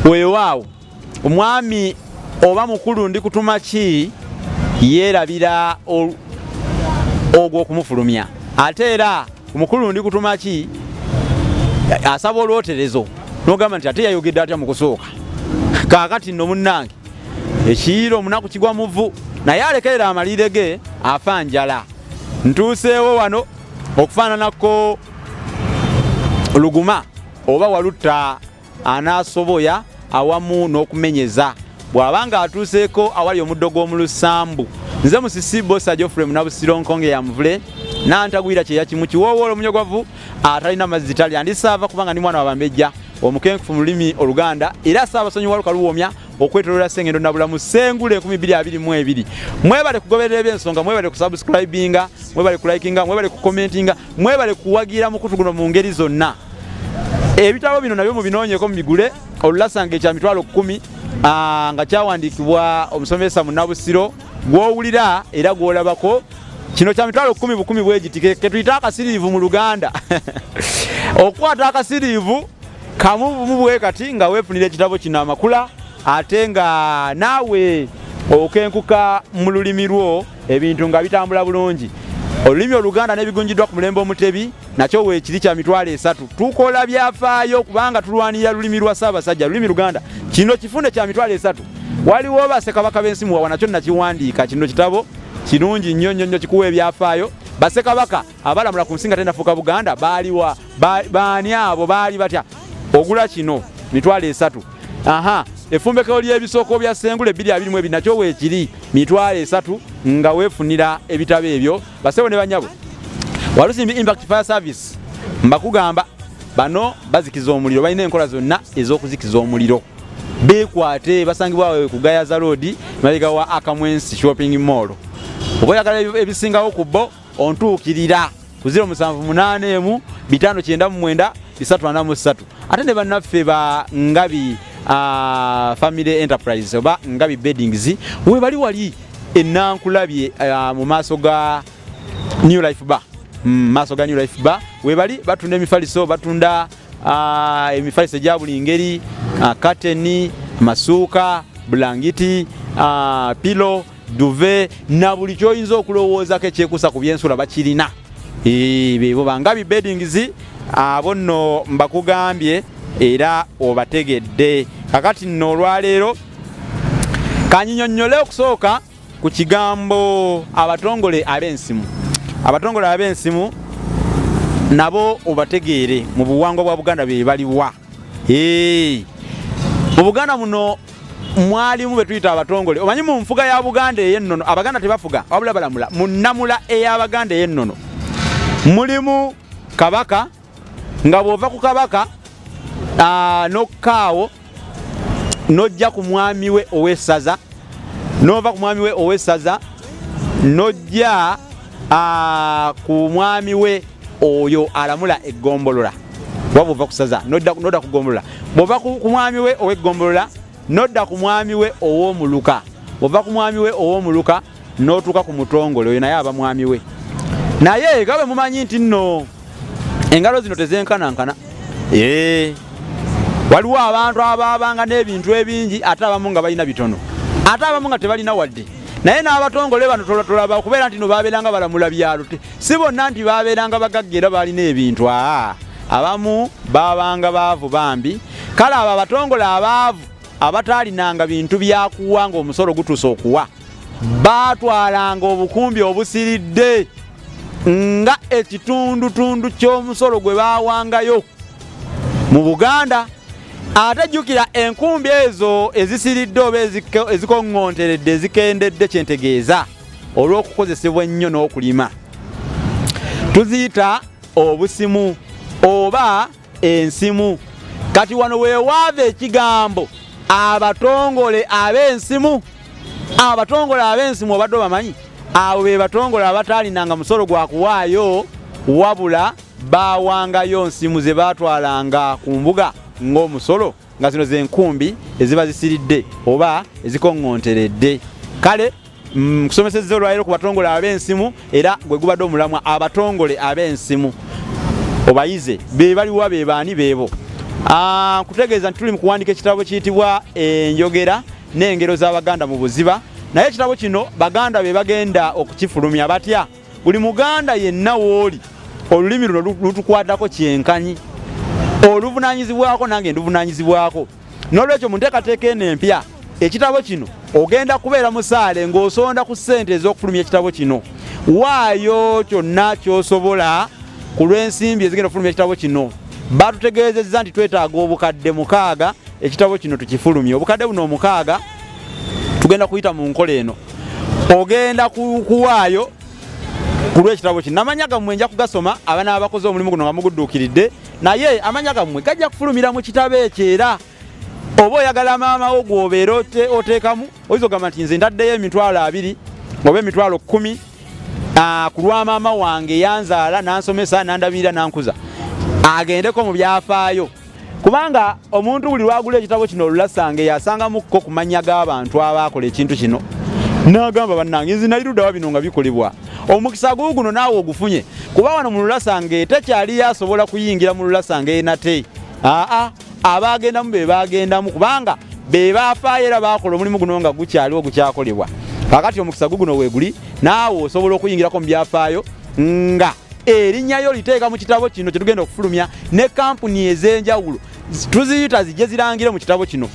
Weewaawo omwami oba mukulu ndi kutuma ki yeerabira ogw'okumufulumya, ate era omukulu ndi kutuma ki asaba olwoterezo n'ogamba nti ate yayogedde atya mu kusooka. Kaakati nno munnange ekiyiro omunaku kigwa muvu, naye alekerera amalire ge afa njala. Ntuuseewo wano okufaananako luguma oba walutta anaasoboya awamu n'okumenyeza bw'aba ng'atuuseeko awali omuddo gw'omu lusambu. Nze Musisi Bosa Geoffrey Munabusiro Nkonge ya Muvule nantagwira kyeya kimu kiwoowoola omunyogwavu atalina mazzi talya. Ndi saava kubanga ndi mwana wa bambejja omukenkufu mu lulimi Oluganda era Ssaabasonyi wa Lukaluwoomya okwetoloola Ssengendo Nabulamu Ssengule 2022. Mwebale kugoberera ebyensonga, mwebale kusubscribinga, mwebale kulikinga, mwebale kukomentinga, mwebale kuwagira mukutu guno mu ngeri zonna. Ebitabo bino nabyo mubinoonyeko mubigule. Olulasanga ekya 100,000 nga kyawandiikibwa omusomesa Munnabusiro gw'owulira era gw'olabako. Kino kya 10,000 bukumi bwegiti ketuyita akasiriivu mu Luganda. Okukwata akasiriivu kamu bumu bwe kati nga weefunira ekitabo kino amakula, ate nga naawe okenkuka mu lulimi lwo, ebintu nga bitambula bulungi. Olulimi Oluganda n'ebigunjiddwa ku mulembe Omutebi nakyo weekiri kya 30,000. Tukola byafaayo kubanga tulwanirira lulimi lwa Ssaabasajja, lulimi Luganda. Kino kifunde kya 30,000. Waliwo bassekabaka b'ensi muwawa, nakyo nakiwandiika. Kino kitabo kirungi nnyo nnyo nnyo, kikuwa ebyafaayo. Bassekabaka abalamula ku nsi nga tenafuuka Buganda baaliwa? Baani abo? Baali batya? Ogula kino 30,000. Aha, effumbekero ly'ebisoko bya Ssengule 2022 nakyo weekiri 30,000 nga weefunira ebitabo ebyo. Basebo ne banyabo, Walusimbi Impact Fire Service mbakugamba bano bazikiza omuliro, balina enkola zonna ez'okuzikiza omuliro. Beekwate, basangibwa ku Gayaza Road mabega wa Akamwensi Shopping Mall. Oba oyagala ebisingawo ku bo, ontuukirira ku 0781 599 343. Ate ne bannaffe ba Ngabi Family Enterprise oba Ngabi Beddings we bali wali enankulabye mu maaso ga New Life Bar, maaso ga New Life Bar we bali. Batunda emifaliso, batunda emifaliso egya buli ngeri, kateni, masuuka, bulangiti, pillow, duvet na buli kyoyinza okulowoozako ekyekuusa ku byensula bakirina. Bebo Bangabi Beddings abo nno mbakugambye era obategedde. Kakati nno olwaleero kanyinyonnyole okusooka ku kigambo abatongole ab'ensimu. Abatongole ab'ensimu nabo obategeere mu buwangwa bwa Buganda be baliwa. Mu Buganda muno mwalimu be tuyita abatongole. Omanyi mu nfuga ya Buganda ey'ennono Abaganda tebafuga wabula balamula. Mu nnamula ey'Abaganda ey'ennono mulimu kabaka, nga bw'ova ku kabaka n'okkaawo n'ojja ku mwami we ow'essaza, n'ova ku mwami we ow'essaza n'ojja ku mwami we oyo alamula eggombolola. Waba ova ku ssaza n'odda ku ggombolola, bw'ova ku mwami we ow'eggombolola n'odda ku mwami we ow'omuluka, bw'ova ku mwami we ow'omuluka n'otuuka ku mutongole, oyo naye aba mwami we. Naye nga bwe mumanyi nti nno engalo zino tezenkanankana, waliwo abantu abaabanga n'ebintu ebingi, ate abamu nga balina bitono, ate abamu nga tebalina wadde. Naye n'abatongole bano tolaba okubeera nti no babeeranga balamula byalo, si bonna nti babeeranga bagagga era balina ebintu. Aa, abamu babanga baavu bambi. Kale abo abatongole abaavu abataalinanga bintu byakuwa ng'omusolo gutuuse okuwa, baatwalanga obukumbi obusiridde nga ekitundutundu ky'omusolo gwe baawangayo mu Buganda. Ate jjukira enkumbi ezo ezisiridde oba ezikoŋŋonteredde, ezikendedde kyentegeeza olw'okukozesebwa ennyo n'okulima, tuziyita obusimu oba ensimu. Kati wano weewaava ekigambo abatongole ab'ensimu. Abatongole ab'ensimu obadde obamanyi? Abo be batongole abataalinanga musolo gwa kuwaayo, wabula baawangayo nsimu ze baatwalanga ku mbuga ng'omusolo, nga zino z'enkumbi eziba zisiridde oba ezikoŋŋonteredde. Kale nkusomesezza olwaleero ku batongole ab'ensimu, era gwe gubadde omulamwa, abatongole ab'ensimu. Obayize be baliwa, be baani? Beebo. Nkutegeeza nti tuli mu kuwandiika ekitabo kiyitibwa Enjogera n'Engero z'Abaganda mu Buziba, naye ekitabo kino Baganda be bagenda okukifulumya. Batya? Buli Muganda yenna wooli, olulimi luno lutukwatako kyenkanyi, oluvunanyizibwako, nange nduvunanyizibwako. N'olwekyo mu nteekateeka eno empya, ekitabo kino ogenda kubeera musaale ng'osonda ku ssente ez'okufulumya ekitabo kino. Waayo kyonna ky'osobola ku lw'ensimbi ezigenda okufulumya ekitabo kino. Batutegeezezza nti twetaaga 6000 ekitabo kino tukifulumye. Obukadde buno 60 tugenda kuyita mu nkola eno. Ogenda kuwaayo ku lw'ekitabo kino. Amanya gammwe nja kugasoma abanaaba bakoze omulimu guno nga mugudduukiridde, naye amanya gammwe gajja kufulumira mu kitabo ekyo. Era oba oyagala maama wo gwobeera oteekamu, oyinza ogamba nti nze ntaddeyo 20,000 oba 10,000 ku lwa maama wange yanzaala, nansomesa, nandabirira, nankuza, agendeko mu byafaayo. Kubanga omuntu buli lwagula ekitabo kino olulasange yasangamukko ku mannya g'abantu abaakola ekintu kino, n'agamba, "Bannange, nze nali luddawa bino nga bikolebwa?" Omukisa guuguno naawe ogufunye, kuba wano mu lulasange tekyaliyo asobola kuyingira mu lulasange nate. Aa, abagendamu be bagendamu, kubanga be bafaayo era bakola omulimu guno nga gukyaliwo, gukyakolebwa. Kakati omukisa guguno weeguli, naawe osobola okuyingirako mu byafaayo nga erinnya liteeka mu kitabo kino kyetugenda okufulumya. Ne kampuni ez'enjawulo tuziyita zijje zirangire mu kitabo kino.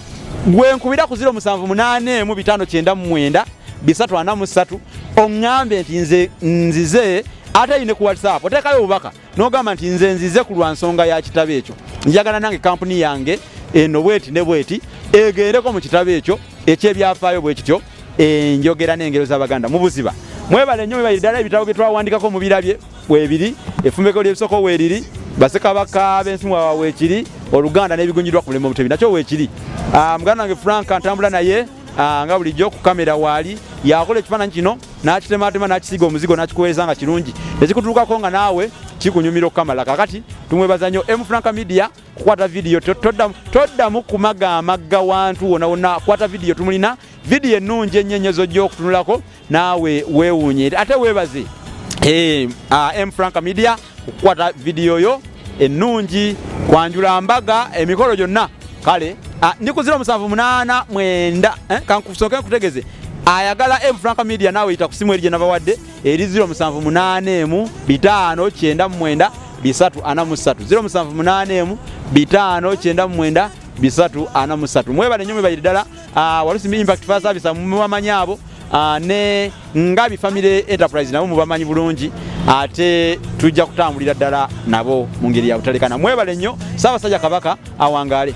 Gwe nkubira ku 0781 599 343, oŋŋambe nti nze nzize. Ate yine ku WhatsApp oteekayo obubaka n'ogamba nti nze nzize ku lwa nsonga ya kitabo ekyo, njagala nange kampuni yange eno bweti ne bweti egendeko mu kitabo ekyo ekyebyafaayo bwe kityo, Enjogera n'Engero z'Abaganda mu Buziba. Mwebale nnyo, mwebalire ddala. Ebitabo bye twawandikako mubirabye weebiri: Effumbeko ly'Ebisoko weeriri, Bassekabaka b'Ensimwawa weekiri, Oluganda n'Ebigunjirwa ku Mulembe Omutebi nakyo weekiri. Muganda wange Frank ntambula naye nga bulijjo ku kamera waali, yakola ekifaananyi kino n'akitematema, n'akisiiga omuzigo, n'akikuweereza nga kirungi, ekikutuukako nga naawe kikunyumira okukamala. Kakati tumwebaza nnyo M Frank Media kukwata vidiyo. Toddamu kumagamagga wantu wonna wonna. Kwata vidiyo, tumulina vidiyo ennungi ennyo ennyo zojja okutunulako naawe weewuunye. Ate weebaze M Frank Media okukwata vidiyo yo ennungi, kwanjula mbaga, emikolo gyonna. Kale ndi ku 0789, kankusooke nkutegeze. Ayagala M Frank Media naawe yita ku simu eri gye nabawadde, eri 0781 599 343, 0781 599 343. Mwebale nnyo, mwebalire ddala. Walusimbi Impact Fire Service mubamanyi abo, ne Ngabi Family Enterprise nabo mubamanyi bulungi, ate tujja kutambulira ddala nabo mu ngeri ya butalekana. Mwebale nnyo. Ssaabasajja Kabaka awangaale.